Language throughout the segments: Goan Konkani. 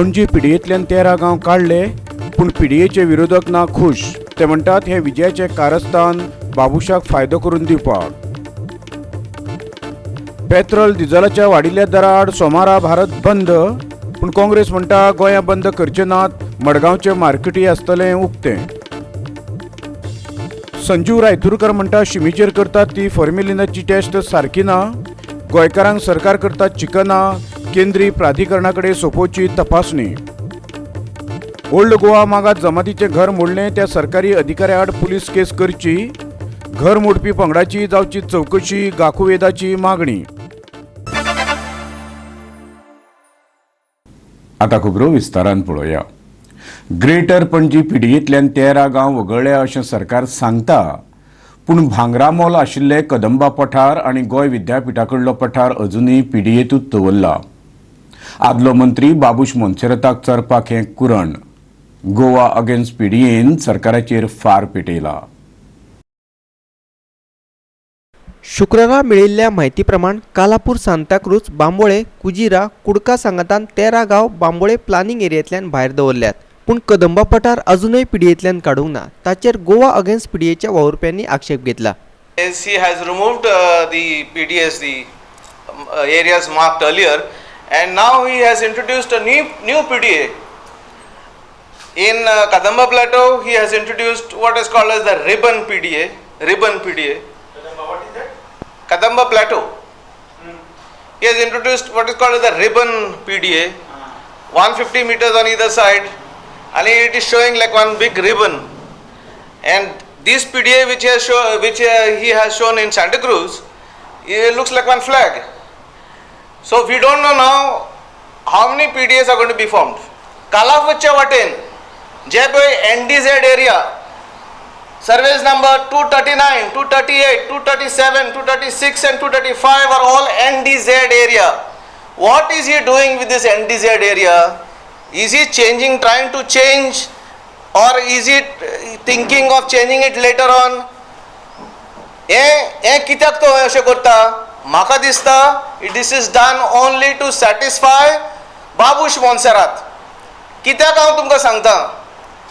पणजी पिडयेंतल्यान 13 गांव काडले, पूण पिडयेचे विरोधक ना खूश. ते म्हणटात हें विजयाचें कारस्थान बाबुशाक फायदो करून दिवपाक. पेट्रोल डिझलाच्या वाडिल्ल्या दरा आड सोमारा भारत बंद, पूण काँग्रेस म्हणटा गोंया बंद करचे नात. मडगांवचें मार्केटूय आसतलें उक्तें. संजीव रायतुरकर म्हणटा शिमीचेर करतात ती फॉर्मेलिनाची टेस्ट सारकी ना. गोंयकारांक सरकार करता चिकना. केंद्रीय प्राधिकरणा कडेन सोंपोवची तपासणी. ओल्ड गोवा मागात जमातीचें घर मोडलें त्या सरकारी अधिकाऱ्या आड पुलीस केस करची. घर मोडपी पंगडाची जावची चवकशी, गाकुवेदाची मागणी. आतां खबरो विस्तारान पळोवया. ग्रेटर पणजी पिडयेंतल्यान 13 गांव वगळ्ळे अशें सरकार सांगता, पूण भांगरा मोल आशिल्ले कदंबा पठार आनी गोंय विद्यापिठा कडलो पठार अजुनूय पिडयेंतूच दवरला. आदलो मंत्री बाबूश मोन्सेराताक चरपाक हें कुरण. गोवा अगेन्स्ट पिडयेन सरकाराचेर फार पेटयला. शुक्रारा मेळिल्ल्या म्हायती प्रमाण कालापूर, सांताक्रूज, बांबोळे, कुजिरा, कुडका सांगातान 13 गांव बांबोळे प्लानिंग एरियेंतल्यान भायर दवरल्यात, पूण कदंबा पठार अजुनूय पिडयेंतल्यान काडूंक ना. ताचेर गोवा अगेन्स्ट पिडयेच्या वावुरप्यांनी आक्षेप घेतला. He has removed the PDS, the areas marked earlier, and now he has introduced a new PDA. In Kadamba Plateau, he has introduced what is called as the ribbon PDA. Ribbon PDA. Kadamba, what is that? Kadamba Plateau. He has introduced what is called as the ribbon PDA, 150 meters on either side, and it is showing like one big ribbon. And this PDA which he has shown in Santa Cruz, it looks like one flag. So we don't know now how many PDAs are going to be formed. Kalafucha Vaten, जे पळय NDZ area, surveys number 239, 238, 237, 236 and 235 are all NDZ area. What is he doing with this NDZ area? Is he changing, trying to change, or is he thinking of changing it later on? हे कित्याक तो अशें करता? म्हाका दिसता this is done only to satisfy Babush Monserrate. कित्याक हांव तुमकां सांगता,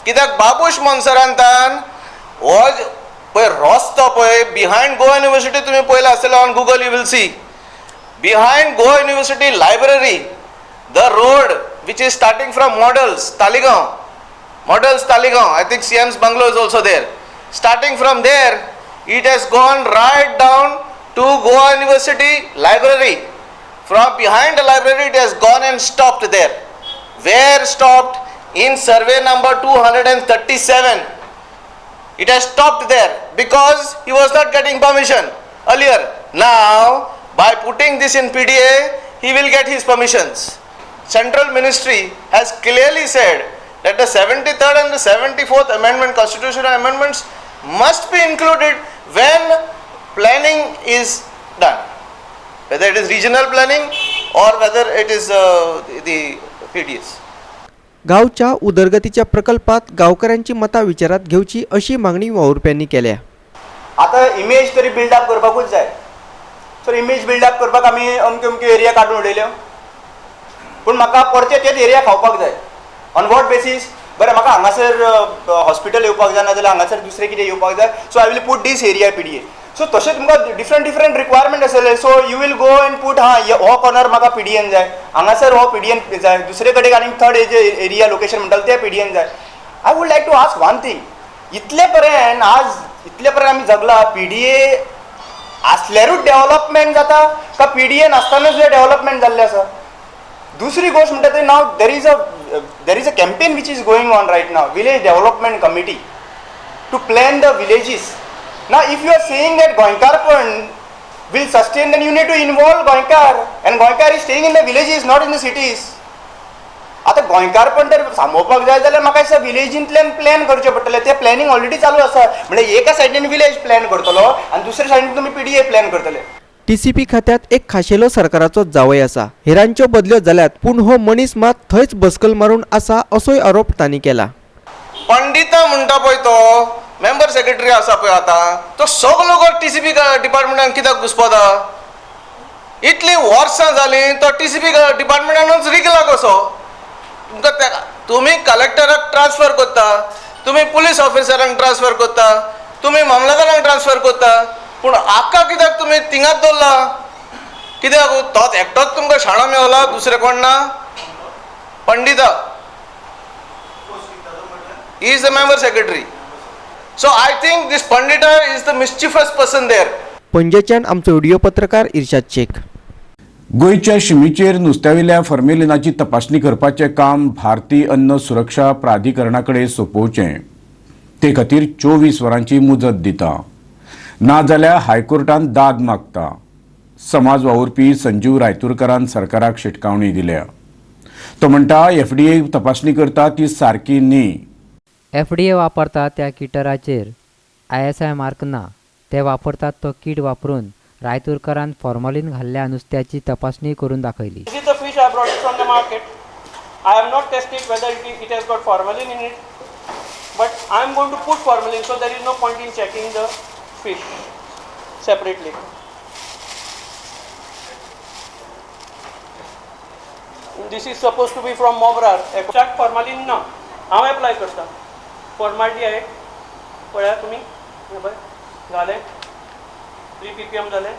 कित्याक बाबूश मोन्सेरातान हो पळय रस्तो पळय बिहायंड गोवा युनिवर्सिटी तुमी पळयला आसतलें, on Google you will see behind Goa University library the road which is starting from Models Taleigao, Models Taleigao, I think CM's bungalow is also there. Starting from there it has gone right down to Goa University library. From behind the library it has gone and stopped there. Where stopped? In survey number 237. It has stopped there because he was not getting permission earlier. Now by putting this in PDA he will get his permissions. Central Ministry has clearly said that the 73rd and the 74th amendment, constitutional amendments, must be included when planning is done, whether it is regional planning or whether it is the PDS. गावच्या उदरगतीच्या प्रकल्पात गावकऱ्यांची मतां विचारात घेवची अशी मागणी वावुरप्यांनी केल्या. आतां इमेज तरी बिल्डअप करपाकूच जाय. सो इमेज बिल्डअप करपाक आमी अमक्यो अमक्यो एरिया काडून उडयल्यो, पूण म्हाका परते तेच एरिया खावपाक जाय. On what basis? बरें, म्हाका हांगासर हॉस्पिटल येवपाक जाय, नाजाल्यार हांगासर दुसरें कितें येवपाक जाय, so I will put this area PDA. So तशें तुमकां डिफरंट डिफरंट रिक्वायरमेंट आसतले. So you will go and put, हां हो कॉर्नर म्हाका पीडीएन जाय, हांगासर हो पीडीएन जाय, दुसरे कडेन आनीक थर्ड एरिया लोकेशन म्हणटाले ते पीडीएन जाय. I would like to ask one thing. इतले पर्यंत आज इतले पर्यंत आमी जगला, पीडीए आसल्यारूच डेव्हलपमेंट जाता का पीडीए नासतना सुद्दां डेव्हलपमेंट जाल्लें आसा? दुसरी गोश्ट म्हणटा ते, now there is a campaign which is going on right now, village development committee to plan the villages. Now if you are saying that गोंयकारपण will sustain, then you need to involve Goenkar, and Goenkar is staying in the villages, not in the cities. आतां गोंयकारपण तर सांबाळपाक जाय जाल्यार म्हाका दिसता विलेजींतल्यान प्लॅन करचें पडटलें. तें प्लॅनिंग ऑलरेडी चालू आसा. म्हणजे एका सायडीन विलेज प्लॅन करतलो आनी दुसऱ्या सायडीन तुमी पीडीए प्लॅन करतले. टीसीपी खात्यात एक खाशेलो सरकाराचो जावय आसा. हेरांच्यो बदल्यो जाल्यात, पूण हो मनीस मात थंयच बसकल मारून आसा असोय आरोप तांणी केला. पंडिता म्हणटा पळय तो मेंबर सेक्रेटरी आसा पळय आतां, तो सगलो टीसीपी डिपार्टमेंटान कित्याक घुसपता? इतलीं वर्सां जालीं तो टीसीपी डिपार्टमेंटानूच रिगला कसो. तुमकां तुमी कलेक्टराक ट्रान्सफर करता, तुमी पुलीस ऑफिसरांक ट्रान्सफर करता, तुमी मामलेदारांक ट्रान्सफर करता, पूण आका कित्याक तुमी थिंगाच दवरला? कित्याक तोच एकटोच तुमकां शाणो मेवला, दुसरें कोण ना? Pandita he is the member secretary. So I think this Pandita is the mischievous person there. पणजेच्यान आमचो व्हिडिओ पत्रकार इर्शाद शेख. गोंयच्या शिमीचेर नुस्त्यावेल्या फॉर्मेलिनाची तपासणी करपाचें काम भारतीय अन्न सुरक्षा प्राधिकरणा कडेन सोंपोवचें. ते खातीर 24 वरांची मुजत दिता, नाजाल्यार हायकोर्टान दाद मागता. समाज वावुरपी संजीव रायतुरकारान सरकाराक शिटकावणी दिल्या. तो म्हणटा एफडीए तपासणी करता ती सारकी न्ही. एफडीए वापरता त्या किटराचेर ISI mark ना. ते वापरतात तो कीट वापरून रायतुरकारान फॉर्मलिन घाल्ल्या नुस्त्याची तपासणी करून दाखयली. This is the fish I brought it from the market. I have not tested whether it has got formalin in it, but I am going to put formalin, so there is no point in checking the fish separately. This is supposed to be from Mobrar. Check formalin ना, हांव एप्लाय करता. फॉर्मालिटी पळया तुमी, पळय घालें 3 ppm जालें.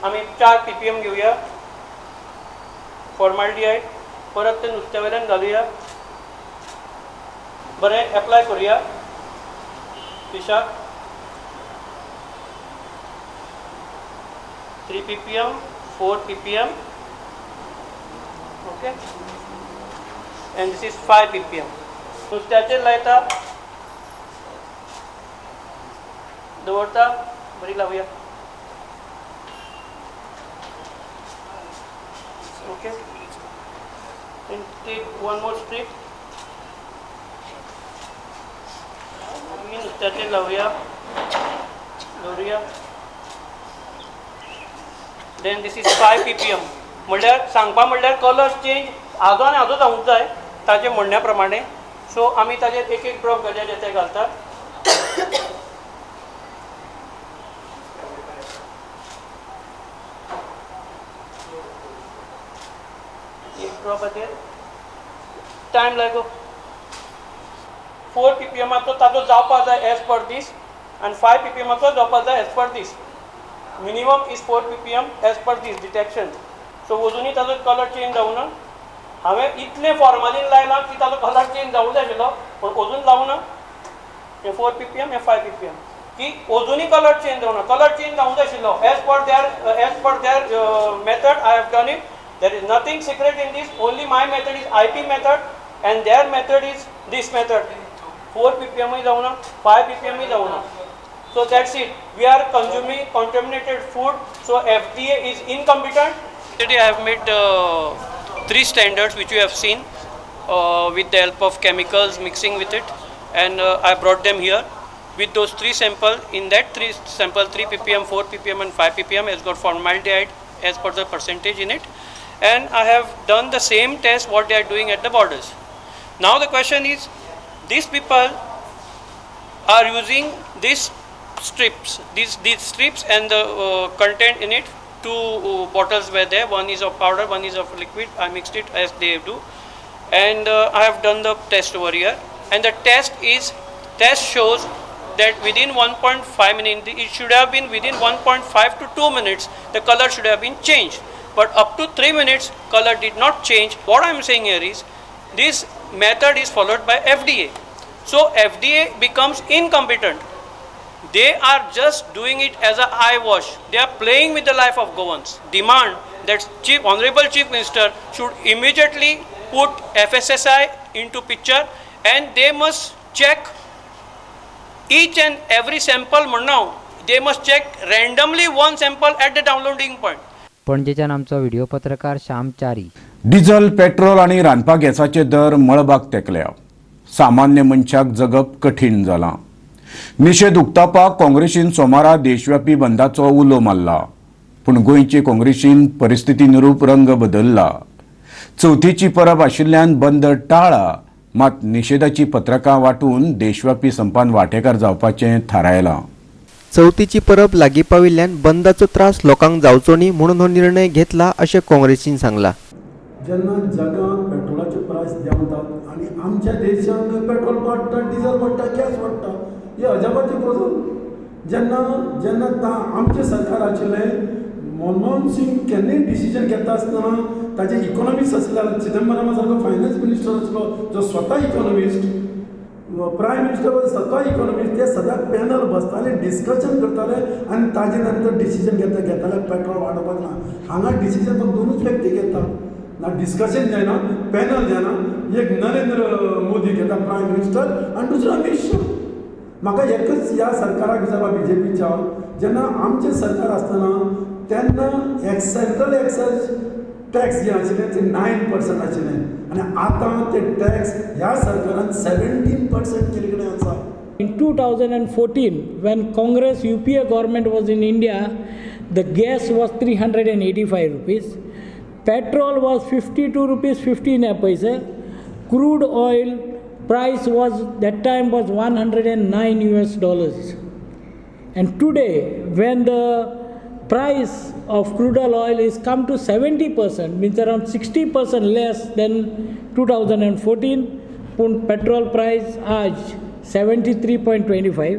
आमी 4 ppm घेवया फॉर्मालिटी, परत ते नुस्त्या वयल्यान घालुया, बरें एप्लाय करुया फिशाक. 3 ppm, 4 ppm, okay, and this is 5 ppm. नुस्त्याचेर लायता, दवरता, बरी लावया. Okay, and take one more strip. आमी नुस्त्याचेर लावया, दवरुया. Then this is 5 ppm. म्हणल्यार सांगपा म्हणल्यार कलर चेंज आजो आनी आजो जावंक जाय ताजे म्हणण्या प्रमाणे. सो आमी ताजेर एक एक ड्रॉप घालया जे ते घालतात. एक ड्रॉपाचेर टायम लागो. 4 ppm ताजो जावपा जाय एज पर दीस आनी 5 ppm जावपा जाय as per दीस. Minimum is 4 ppm as per this detection. So अजुनूय ताजो कलर चेंज जावना. हांवें इतलें फॉर्मालीन लायलां की ताजो कलर चेंज जावंक जाय आशिल्लो, पूण अजून लावना. हें 4 ppm, हें 5 ppm की अजुनूय कलर चेंज जावना. कलर चेंज जावंक जाय आशिल्लो as per their method I have done it. There is nothing secret in this. Only my method is IP method and their method is this method. 4 ppm जावना, 5 ppm जावना. So that's it. We are consuming contaminated food. So FDA is incompetent. Today I have made 3 standards which you have seen with the help of chemicals mixing with it, and I brought them here with those 3 samples. In that 3 sample, 3 ppm, 4 ppm and 5 ppm has got formaldehyde as per the percentage in it, and I have done the same test what they are doing at the borders. Now the question is, these people are using these strips, these strips and the content in it. 2 bottles were there, one is of powder, one is of liquid. I mixed it as they do, and I have done the test over here, and the test shows that within 1.5 minutes, it should have been within 1.5 to 2 minutes, the color should have been changed, but up to 3 minutes color did not change. What I am saying here is, this method is followed by FDA. So FDA becomes incompetent. They are just doing it as a eye wash. They are playing with the life of Goans. Demand that Honorable Chief Minister should immediately put FSSI into picture, and they must check each and every sample. Now they must check randomly one sample at the downloading point. पणजेच्यान आमचो व्हिडिओ पत्रकार श्याम चारी. डिझल, पेट्रोल आनी रांदपा गॅसाचे दर मळबाक तेंकल्या. सामान्य मनशाक जगप कठीण जालां. निशेध उक्तावपाक काँग्रेसीन सोमारा देशव्यापी बंदाचो उलो मारला, पूण गोंयचे काँग्रेसीन परिस्थितीनुरूप रंग बदलला. चवथीची परब आशिल्ल्यान बंद टाळा, मात निशेधाची पत्रकां वांटून देशव्यापी संपान वांटेकार जावपाचें थारायलां. चवथीची परब लागीं पाविल्ल्यान बंदाचो त्रास लोकांक जावचो न्ही म्हणून हो निर्णय घेतला अशें काँग्रेसीन सांगलां. जेन्ना जगांत पेट्रोलाचे प्रायस देंवतात आनी आमच्या देशांत पेट्रोल वाडटा, डिजल वाडटा, गॅस वाडटा, ही अजापाची गजाल. जेन्ना जेन्ना आमचें सरकार आशिल्लें, मनमोहन सिंग केन्नाय डिसिजन घेता आसतना ताजे इकॉनॉमिस्ट आसले, चिदंबरमा सारको फायनान्स मिनिस्टर आसलो जो स्वता इकॉनॉमिस्ट, प्रायम मिनिस्टर स्वता इकॉनॉमिस्ट, ते सदांच पॅनल बसताले, डिस्कशन करताले आनी ताजे नंतर डिसिजन घेताले पेट्रोल वाडोवपाक ना. हांगा डिसिजन फक्त दोनूच व्यक्ती घेता, ना डिस्कशन जायना, पॅनल जायना. एक नरेंद्र मोदी घेता प्रायम मिनिस्टर आनी दुसरो अमीत शाह. म्हाका एकच ह्या सरकाराक विचारपा बीजेपीच्या, जेन्ना आमचें सरकार आसतना तेन्ना सेंट्रल एक्सायज टॅक्स जे आशिल्लें ते 9% आशिल्लें आनी आतां ते टॅक्स ह्या सरकारान 17% केल्ले कडेन आसा. In 2014, when Congress UPA government was in India, the gas was 385 rupees, petrol was 52 rupees 15 paise, crude oil price was that time was $109 US. And today, when the price of crude oil is come to 70%, means around 60% less than 2014, pun petrol price aaj 73.25,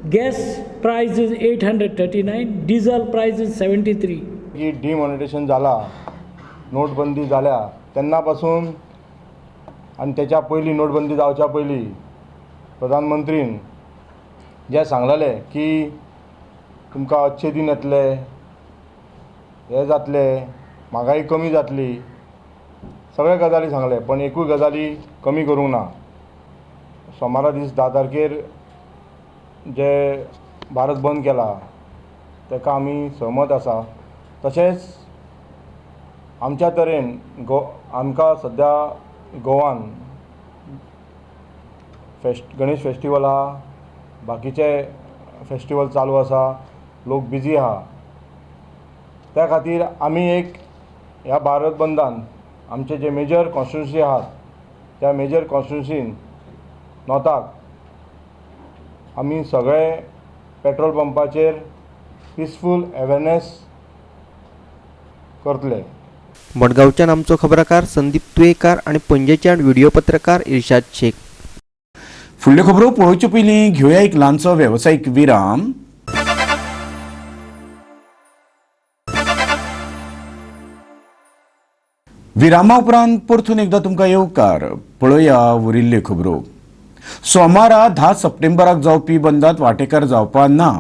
gas price is 839, diesel price is 73. की डिमॉनिटेशन जाला, नोटबंदी जाल्या तेन्ना पासून आनी तेच्या पयलीं, नोटबंदी जावच्या पयलीं प्रधानमंत्रीन जें सांगलेलें की तुमकां अच्छे दिन येतले, हे जातले, म्हागाई कमी जातली, सगळे गजाली सांगले, पण एकूय गजाली कमी करूंक ना. सोमारा दीस 10 तारखेर जे भारत बंद केला ताका आमी सहमत आसा. तशेंच आमच्या तरेन आमकां सद्या गोवान गणेश फेस्टिवल आहा, बाकीचे फेस्टिवल चालू आसा, लोक बिजी आहा. त्या खातीर आमी एक ह्या भारत बंदान आमचे जे मेजर कॉन्स्टिट्युन्सी आहात त्या मेजर कॉन्स्टिट्युन्सीन नॉर्थाक आमी सगळे पेट्रोल पंपाचेर पिसफूल अवेरनेस करतले. मडगांवच्यान आमचो खबराकार संदीप तुयेकार आनी पणजेच्यान व्हिडिओ पत्रकार इर्शाद शेख. फुडल्यो खबरो पळोवचे पयलीं घेवया एक ल्हानसो वेवसायीक विराम. विरामा उपरांत परतून एकदां तुमकां येवकार. पळोवया उरिल्ल्यो खबरो. सोमारा 10 सप्टेंबराक जावपी बंदात वांटेकार जावपा ना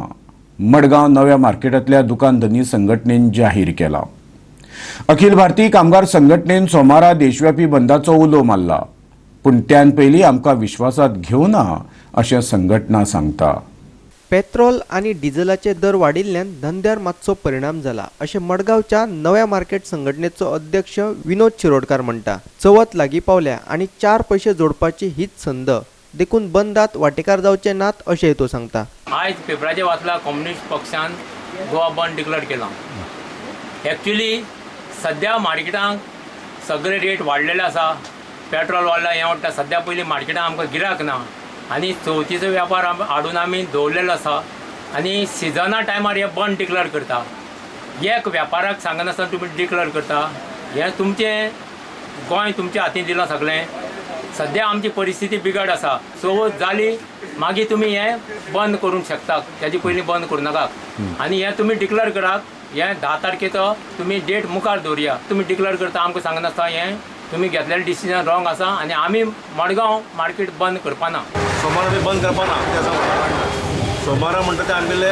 मडगांव नव्या मार्केटांतल्या दुकान धनी संघटनेन जाहीर केला. अखिल भारतीय कामगार संघटनेन सोमारा देशव्यापी बंदाचो उलो मारला, पूण त्यान पयलीं आमकां विश्वासात घेवना अशें संघटना सांगता. पेट्रोल आनी डिझलाचे दर वाडिल्ल्यान धंद्यार मातसो परिणाम जाला अशें मडगांवच्या नव्या मार्केट संघटनेचो अध्यक्ष विनोद शिरोडकार म्हणटा. चवथ लागीं पावल्या आनी 4 पयशे जोडपाची हीच संद, देखून बंदात वांटेकार जावचे नात अशें तो सांगता. आयज पेपराचेर वाचला कम्युनिस्ट पक्षान गोवा बंद डिक्लेअर केला. एक्चुअली सद्या मार्केटांक सगळे रेट वाडलेले आसा, पेट्रोल वाडला, हें वाडटा. सद्या पयलीं मार्केटांत आमकां गिरायक ना आनी चवथीचो व्यापार हाडून आमी दवरलेलो आसा आनी सिजना टायमार हे बंद डिक्लेअर करता. एक व्यापाराक सांगनासतना तुमी डिक्लेअर करता, हें तुमचें गोंय तुमच्या हातीन दिलां सगळें. सद्या आमची परिस्थिती बिगड आसा, चवथ जाली मागीर तुमी हें बंद करूंक शकता, तेजे पयलीं बंद करूं नाकात. आनी हें तुमी डिक्लेअर करात, हें 10 तारखेचो तुमी डेट मुखार दवरया. तुमी डिक्लेअर करता आमकां सांगनासतना, हें तुमी घेतलेलें डिसिजन रॉंग आसा आनी आमी मडगांव मार्केट बंद करपाना. सोमारा आमी बंद करपाना. सोमारा म्हणटा ते आमगेले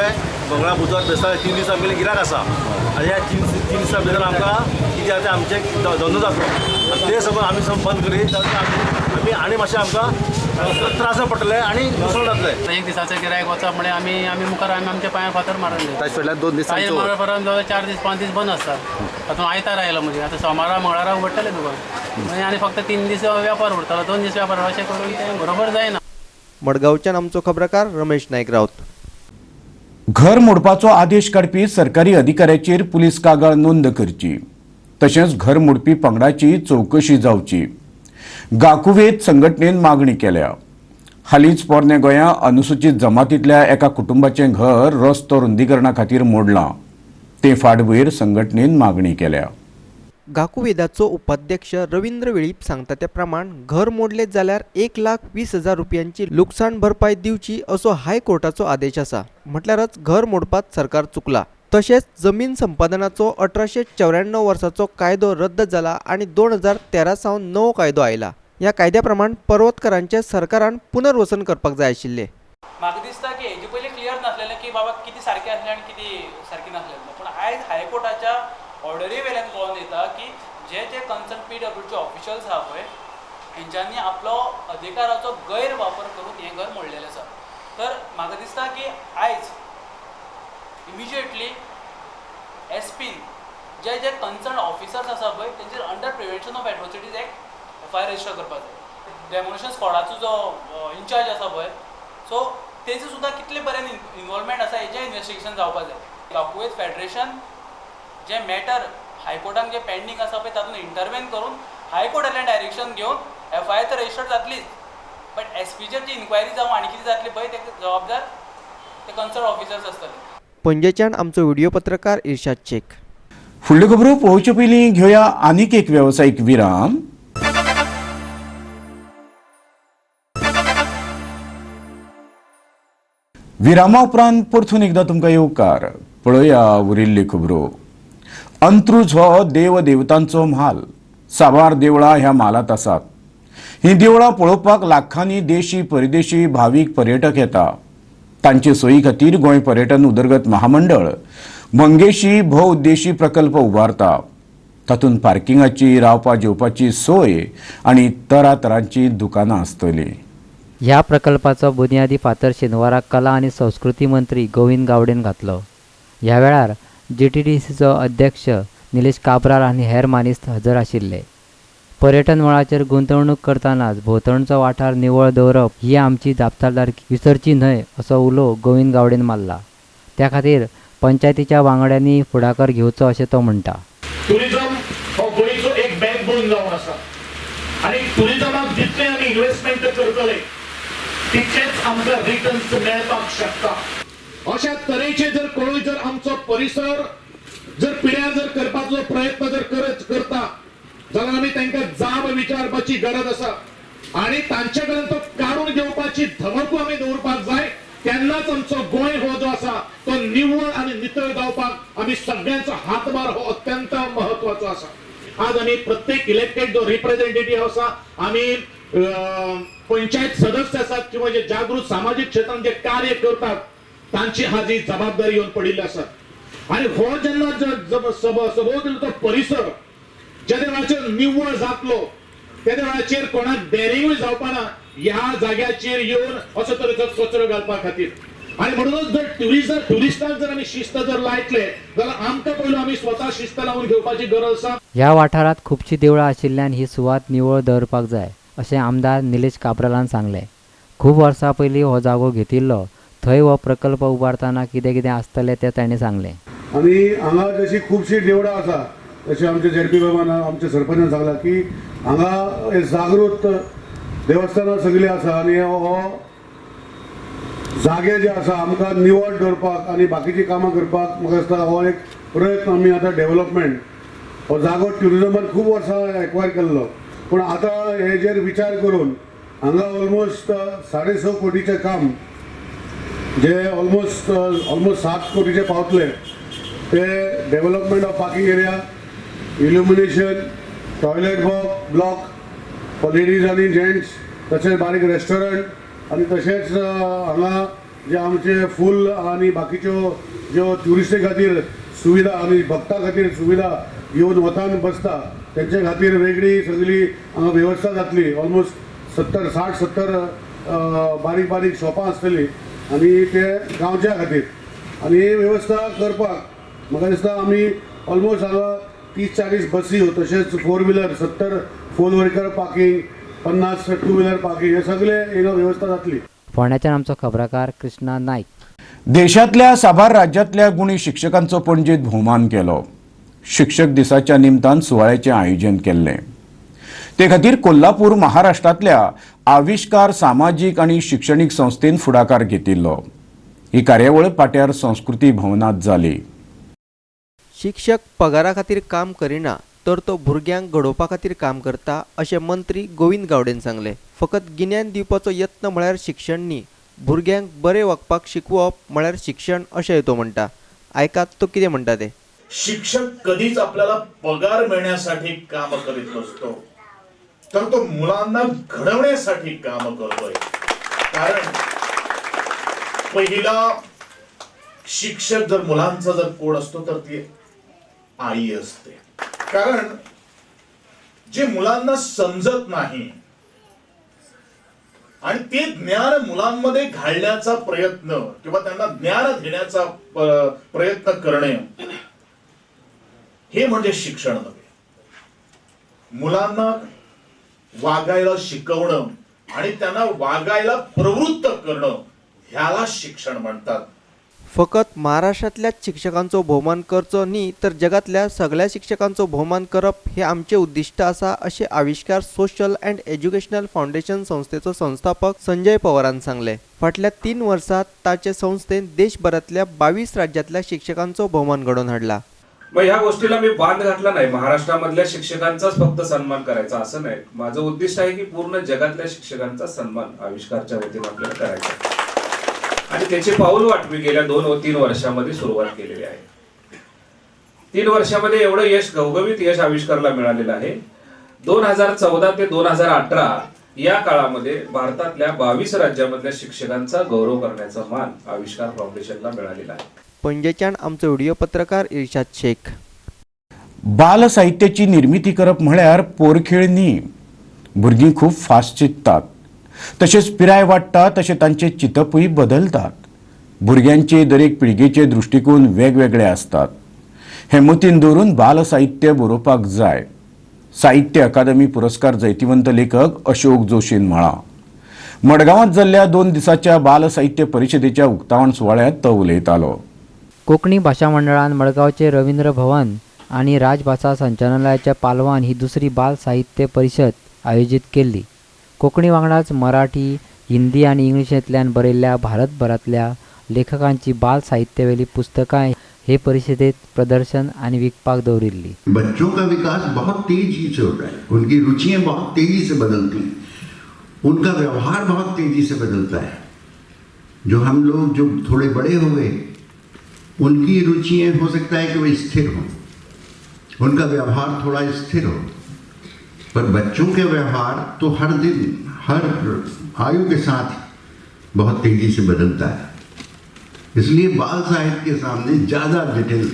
मंगळा बुधवार बेस्तार 3 दीस आमगेले गिरायक आसा आनी ह्या 3 दिसां भितर आमकां कितें आसा आमचें धंदो जातलो. ते समज आमी समज बंद करीत जाल्यार आमी आनी मातशें आमकां त्रास पडटले आनी लुकसाण जातलें. एक दिसाचें गिरायक वचप म्हळ्यार आमी आमी मुखार आमी आमच्या पांयार फातर मारून ताचे फाटल्यान 2 दीस मारून 4 दीस 5 दीस बंद आसता. तातूंत आयतार आयलो म्हणजे आतां सोमारा मंगळारा उगडटलें दुकान, मागीर आनी फक्त 3 दीस व्यापार उरतलो, 2 दीस व्यापार, अशें करून तें बरोबर जायना. मडगांवच्यान आमचो खबराकार रमेश नायक राऊत. घर मोडपाचो आदेश काडपी सरकारी अधिकाऱ्याचेर पुलीस कागाळ नोंद करची, तशेंच घर मोडपी पंगडाची चवकशी जावची, गाकुवेत संघटनेन मागणी केल्या. हालींच पोरणे गोंया अनुसूचित जमातींतल्या एका कुटुंबाचें घर रस्तो रुंदीकरणा खातीर मोडलां. ते फाटभूंयेर संघटनेन मागणी केल्या. गाकुवेदाचो उपाध्यक्ष रवींद्र वेळीप सांगता त्या प्रमाण घर मोडले जाल्यार 1,20,000 रुपयांची लुकसाण भरपाय दिवची असो हायकोर्टाचो आदेश आसा. म्हटल्यारच घर मोडपात सरकार चुकला. तशेंच जमीन संपादनाचो 1894 वर्साचो कायदो रद्द जाला आनी 2013 सावन नवो कायदो आयला. ह्या कायद्या प्रमाण पर्वतकरांचे सरकारान पुनर्वसन करपाक जाय आशिल्लें. म्हाका दिसता की हेजे पयलीं क्लियर नासलेलें की बाबा कितें सारकें आसलें आनी कितें सारकें नासलें, पूण आयज हायकोर्टाच्या ऑर्डरी वेल्यान कळोन येता की जे जे कन्सर्न पीडब्ल्यूचे ऑफिशल्स आहा पळय हेंच्यांनी आपलो अधिकाराचो गैरवापर करून हें घर मोडलेलें आसा. तर म्हाका दिसता की आयज इमिजिएटली एसपीन जे जे कन्सर्न ऑफिसर्स आसा पळय तेंचेर under prevention of atrocities act FIR register करपाक जाय. डेमोलिशन स्कॉडाचो जो इन्चार्ज आसा पळय सो तेजें सुद्दां कितले बरें इनवॉल्वमेंट आसा हेजें इन्वेस्टिगेशन जावपाक जाय. गाकुवेद फेडरेशन जे मॅटर हायकोर्टान जे पेंडींग आसा पळय तातूंत इंटरवेन करून हायकोर्टांतल्यान डायरेक्शन घेवन एफआयआर तर रजिस्टर जातलीच, बट एसपीचेर जी इन्क्वायरी जावं आनी कितें जातली पळय ते जबाबदार ते कन्सर्न ऑफिसर्स आसतले. पणजेच्यान आमचो व्हिडिओ पत्रकार इर्शाद शेख. फुडल्यो खबरो पळोवचे पयलीं घेवया आनीक एक वेवसायीक विराम. विरामा उपरांत परतून एकदां तुमकां येवकार. पळोवया उरिल्ल्यो खबरो. अंत्रुज हो देवदेवतांचो म्हाल. साबार देवळां ह्या म्हालांत आसात. हीं देवळां पळोवपाक लाखांनी देशी परदेशी भावीक पर्यटक येता. तांचे सोयी खातीर गोंय पर्यटन उदरगत महामंडळ मंगेशी भोवउद्देशी प्रकल्प उबारता. तातूंत पार्किंगाची, रावपा जेवपाची सोय आनी तरातरांची दुकानां आसतलीं. ह्या प्रकल्पाचो बुन्यादी फातर शेनवारा कला आनी संस्कृती मंत्री गोविंद गावडेन घातलो. ह्या वेळार जीटीडीसीचो अध्यक्ष निलेश काब्राल आनी हेर मानेस्त हजर आशिल्ले. पर्यटन मळाचेर गुंतवणूक करतनाच भोंवतणचो वाठार निवळ दवरप ही आमची जापसालदारकी विसरची न्हय असो उलो गोविंद गावडेन मारला. त्या खातीर पंचायतीच्या वांगड्यांनी फुडाकार घेवचो अशें तो म्हणटा. टुरिझम हो गोंयचो एक बॅकबोन जावन आसा आनी टुरिझमाक जितलें आमी इन्वेस्टमेंट करतले तितलेंच आमकां रिटर्न्स मेळपाक शकता. अशा तरेचे जर कोणूय जर आमचो परिसर जर पिड्यार जर करपाचो प्रयत्न जर करता जाल्यार आमी तांकां जाब विचारपाची गरज आसा आनी तांचे कडेन तो काडून घेवपाची धमकूय आमी दवरपाक जाय. तेन्नाच आमचो गोंय हो जो आसा तो निवळ आनी नितळ जावपाक आमी सगळ्यांचो हातभार हो अत्यंत महत्वाचो आसा. आज आमी प्रत्येक इलेक्टेड जो रिप्रेझेंटेटिव्ह आसा, आमी पंचायत सदस्य आसात किंवा जे जागृत सामाजीक क्षेत्रांत जे कार्य करतात तांची हाजी जबाबदारी येवन पडिल्ली आसा. आनी हो जेन्ना सभोवतलो परिसर जेन्ना वेळाचेर निवळ जातलो तेन्ना वेळाचेर कोणाक डेरिंगूय जावपाना ह्या जाग्याचेर येवन असो तरेचो कचरो घालपा खातीर. आनी म्हणूनच जर ट्युरिस्टांक जर आमी शिस्त जर लायतले जाल्यार आमकां पयलू आमी स्वता शिस्त लावन घेवपाची गरज आसा. ह्या वाठारांत खुबशीं देवळां आशिल्ल्यान ही सुवात निवळ दवरपाक जाय अशें आमदार निलेश काब्रालान सांगलें. खूब वर्सां पयलीं हो जागो घेतिल्लो थंय हो प्रकल्प उबारतना कितें कितें आसतलें तें ताणें सांगलें. आनी हांगा जशी खुबशीं देवळां आसा तशें आमचे झेडपी बाबान आमच्या सरपंचान सांगलां की हांगा जागृत देवस्थानां सगळीं आसा आनी हो जागे जे आसा आमकां निवळ दवरपाक आनी बाकीचीं कामां करपाक म्हाका दिसता हो एक प्रयत्न आमी आतां डेवलपमेंट हो जागो ट्युरिजमान खूब वर्सां एक्वायर केल्लो, पूण आतां हेजेर विचार करून हांगा ऑलमोस्ट 6.5 कोटीचें काम जे ऑलमोस्ट 7 कोटीचे पावतले ते development of parking area, illumination, toilet block for ladies आनी जेंट्स, तशेंच बारीक रेस्टॉरंट आनी तशेंच हांगा जे आमचे फूल आनी बाकीच्यो ज्यो ट्युरिस्टे खातीर सुविधा आनी भक्ता खातीर सुविधा येवन वतान बसता तेंचे खातीर वेगळी सगळी हांगा वेवस्था जातली. ऑलमोस्ट 60-70 बारीक बारीक शॉपां आसतलीं आनी ते गांवच्या खातीर आनी ही वेवस्था करपाक म्हाका दिसता आमी ऑलमोस्ट हांगा 30-40 बसी तशेंच 4 wheeler 70 4 wheeler parking, 50 2 wheeler parking हे सगळे हिंगा वेवस्था जातली. फोंड्याच्यान आमचो खबराकार कृष्णा नायक. देशांतल्या साबार राज्यांतल्या गुणी शिक्षकांचो पणजेत भोवमान केलो. शिक्षक दिसाच्या निमतान सुवाळ्याचें आयोजन केल्लें. ते खातीर कोल्हापूर महाराष्ट्रांतल्या आविष्कार सामाजीक आनी शिक्षणीक संस्थेन फुडाकार घेतिल्लो. ही कार्यावळ पाट्यार संस्कृती भवनांत जाली. शिक्षक पगारा खातीर काम करिना तर तो भुरग्यांक घडोवपा खातीर काम करता अशें मंत्री गोविंद गावडेन सांगलें. फकत गिन्यान दिवपाचो यत्न म्हळ्यार शिक्षण न्ही, भुरग्यांक बरें वागपाक शिकवप म्हळ्यार शिक्षण अशें तो म्हणटा. आयकात तो कितें म्हणटा ते. शिक्षक कधीच आपल्याला पगार मिळण्यासाठी काम करीत नसतो, तर तो मुलांना घडवण्यासाठी काम करतोय. कारण पहिला शिक्षक जर मुलांचा जर कोण असतो तर ती आई असते. कारण जे मुलांना समजत नाही आणि ते ज्ञान मुलांमध्ये घालण्याचा प्रयत्न किंवा त्यांना ज्ञान देण्याचा प्रयत्न करणे हे म्हणजे शिक्षण नव्हे. मुलांना वागायला शिकवणं आणि त्यांना वागायला प्रवृत्त करणं ह्याला शिक्षण म्हणतात. फकत महाराष्ट्रांतल्याच शिक्षकांचो भोवमान करचो न्ही तर जगांतल्या सगळ्या शिक्षकांचो भोवमान करप हे आमचें उद्दिश्ट आसा अशें आविष्कार सोशल अँड एज्युकेशनल फावंडेशन संस्थेचो संस्थापक संजय पवारान सांगलें. फाटल्या 3 वर्सांत ताचे संस्थेन देशभरांतल्या 22 राज्यांतल्या शिक्षकांचो भोवमान घडोवन हाडला. मग ह्या गोष्टीला मी बांध घातला नाही, महाराष्ट्रामधल्या शिक्षकांचाच फक्त सन्मान करायचा असं नाही. माझं उद्दिष्ट आहे की पूर्ण जगातल्या शिक्षकांचा सन्मान आविष्कारच्या वतीने आपल्याला करायचा आणि त्याची पाऊल वाट मी गेल्या 2-3 वर्षामध्ये सुरुवात केलेली आहे. 3 वर्षामध्ये एवढं यश, घवघवीत यश आविष्कारला मिळालेलं आहे. 2014 ते 2018 या काळामध्ये भारतातल्या 22 राज्यामधल्या शिक्षकांचा गौरव करण्याचा मान आविष्कार फाउंडेशनला मिळालेला आहे. पणजेच्यान आमचो व्हिडिओ पत्रकार इर्शाद शेख. बाल साहित्याची निर्मिती करप म्हळ्यार पोरखेळ न्ही. भुरगीं खूब फास्ट चिंततात, तशेंच पिराय वाडटा तशें तांचे चिंतपूय बदलतात. भुरग्यांचे दरेक पिळगेचे दृश्टिकोन वेगवेगळे आसतात. हें मतीन दवरून बाल साहित्य बरोवपाक जाय. साहित्य अकादमी पुरस्कार जैतिवंत लेखक अशोक जोशीन म्हळां. मडगांवांत जाल्ल्या 2 दिसांच्या बाल साहित्य परिशदेच्या उक्तावण सुवाळ्यांत तो उलयतालो. कोंकणी भाशा मंडळान मडगांवचे रवींद्र भवन आनी राजभाशा संचालनालयाच्या पालवान ही दुसरी बाल साहित्य परिशद आयोजीत केल्ली. कोंकणी वांगडाच मराठी, हिंदी आनी इंग्लिशेंतल्यान बरयल्ल्या भारतभरांतल्या लेखकांची बाल साहित्यावेली पुस्तकां हे परिशदेत प्रदर्शन आनी विकपाक दवरिल्ली. बच्चों का विकास बहुत तेजी से होता है, उनकी रुचियां बहुत तेजी से बदलती हैं, उनका व्यवहार बहुत तेजी से बदलता है. जो हम लोग जो थोड़े बड़े हो गए उनकी रुचियां हो सकता है कि वो स्थिर हों, उनका व्यवहार थोड़ा स्थिर हो, पर बच्चों के व्यवहार तो हर दिन हर आयु के साथ बहुत तेज़ी से बदलता है. इसलिए बाल साहित्य के सामने ज़्यादा जटिल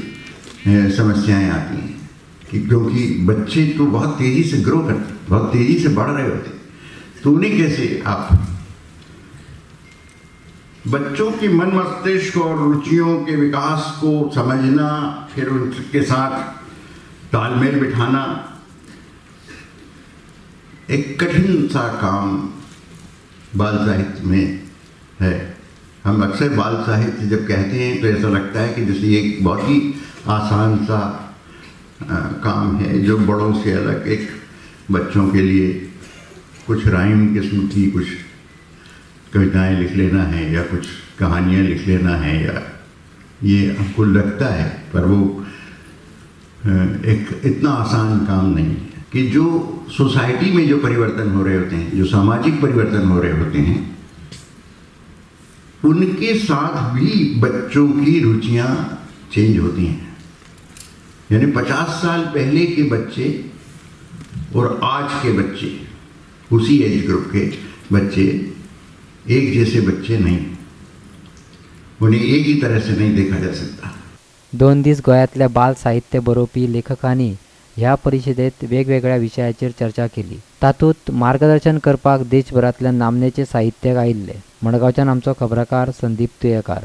समस्याएं आती हैं कि क्योंकि बच्चे तो बहुत तेज़ी से ग्रो करते, बहुत तेज़ी से बढ़ रहे होते, तो उन्हें कैसे आप बच्चों की मन मस्तिष्क और रुचियों के विकास को समझना, फिर उनके साथ तालमेल बिठाना एक कठिन सा काम बाल साहित्य में है. हम अक्सर बाल साहित्य जब कहते हैं तो ऐसा लगता है कि जैसे एक बहुत ही आसान सा काम है जो बड़ों से अलग एक बच्चों के लिए कुछ राइम किस्म की कुछ कविताएं लिख लेना है या कुछ कहानियाँ लिख लेना है, या ये हमको लगता है, पर वो एक इतना आसान काम नहीं है. कि जो सोसाइटी में जो परिवर्तन हो रहे होते हैं, जो सामाजिक परिवर्तन हो रहे होते हैं, उनके साथ भी बच्चों की रुचियां चेंज होती हैं. यानी 50 साल पहले के बच्चे और आज के बच्चे, उसी एज ग्रुप के बच्चे एक जैसे बच्चे नहीं, उन्हें एक ही तरह से नहीं देखा जा सकता. 2 दीस गोंयांतल्या बाल साहित्य बरोवपी लेखकांनी ह्या परिशदेत वेगवेगळ्या विशयाचेर चर्चा केली. तातूंत मार्गदर्शन करपाक देशभरांतल्या नामनेचे साहित्यक आयिल्ले. मडगांवच्यान आमचो खबराकार संदीप तुयेकार.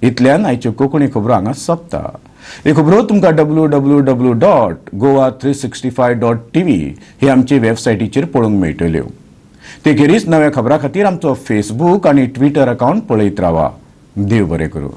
इतल्यान आयच्यो कोंकणी खबरो हांगा सोंपता. ह्यो खबरो तुमकां www.goa365.tv हे आमचे वेबसायटीचेर पळोवंक मेळटल्यो. ते खेरीज नव्या खबरां खातीर आमचो फेसबूक आनी ट्विटर अकावंट पळयत रावा. देव बरें करूं.